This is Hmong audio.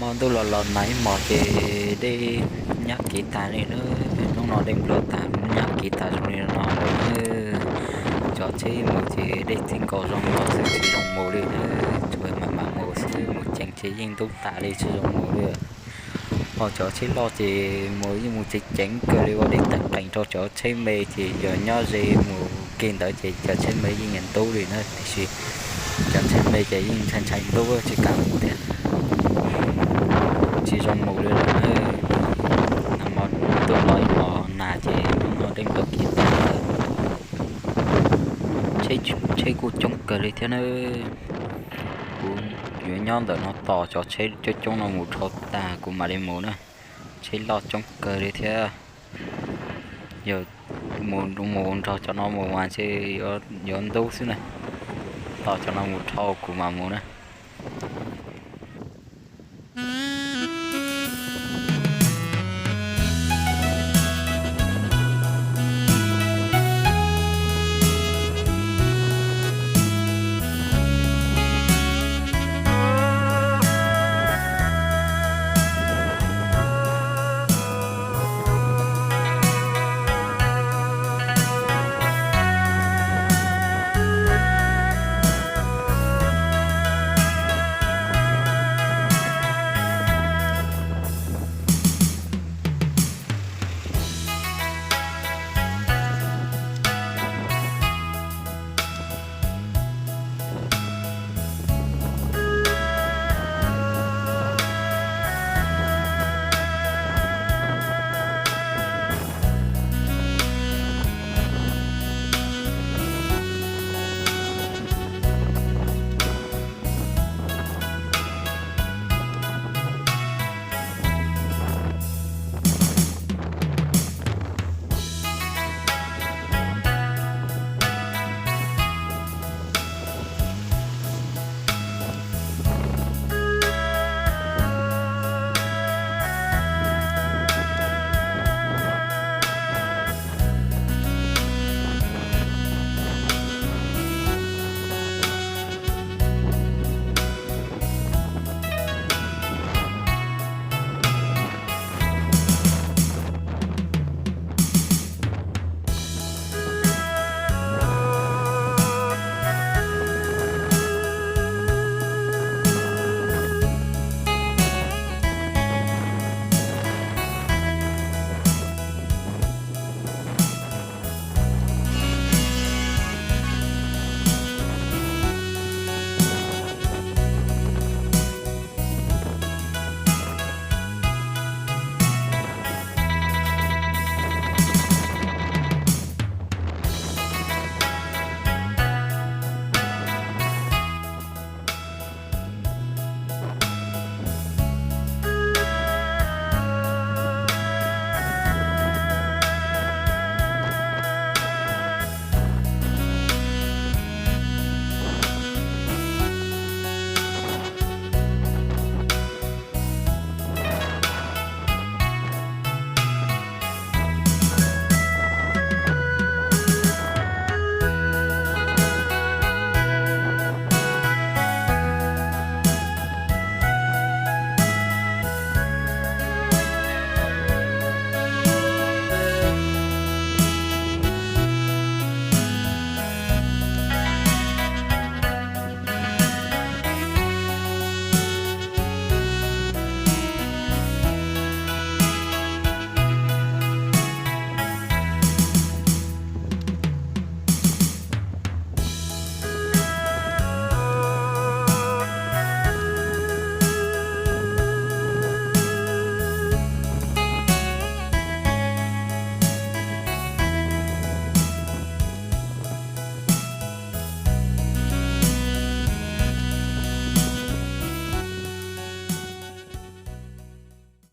Ntuj los los nag ib hmos ces dej nyab kiv tas li na. Hnub no dej nplua tas nyab kiv tas zoo li no lawm na. Cov tsheb mus ces dej txij nkaus zoo no xwb tsis zoo mus li na. Tsuas mam mam mus xwb, mus ceev ces yeej ntub tas li tsis zoo mus li. Ho cov tsheb loj ces mus yeej mus ceev ceev kawg li, ua dej tawm qees rau cov tsheb me ces yog nyob ze mus kiag ntawd ces cov tsheb me yeej ntub li na, tiam sis cov tsheb me ces yeej ntshai ntshai ntub tsis kam mus thiab. Tsis zoo mus li lawm na. Nag hmo tuaj los ib hmos nag ces hnub no dej nplua kiv tas lawm. Tsheb kuj coob kawg li thiab na. Kuv yuav nyob ntawm no tos cov tsheb coob coob no mus dhau tag kuv mam li mus na. Tsheb loj coob kawg li thiab. Yog mus mus nrog cov no mus mas ntshe yuav ntub xwb na. Tos cov no mus dhau kuv mam mus na.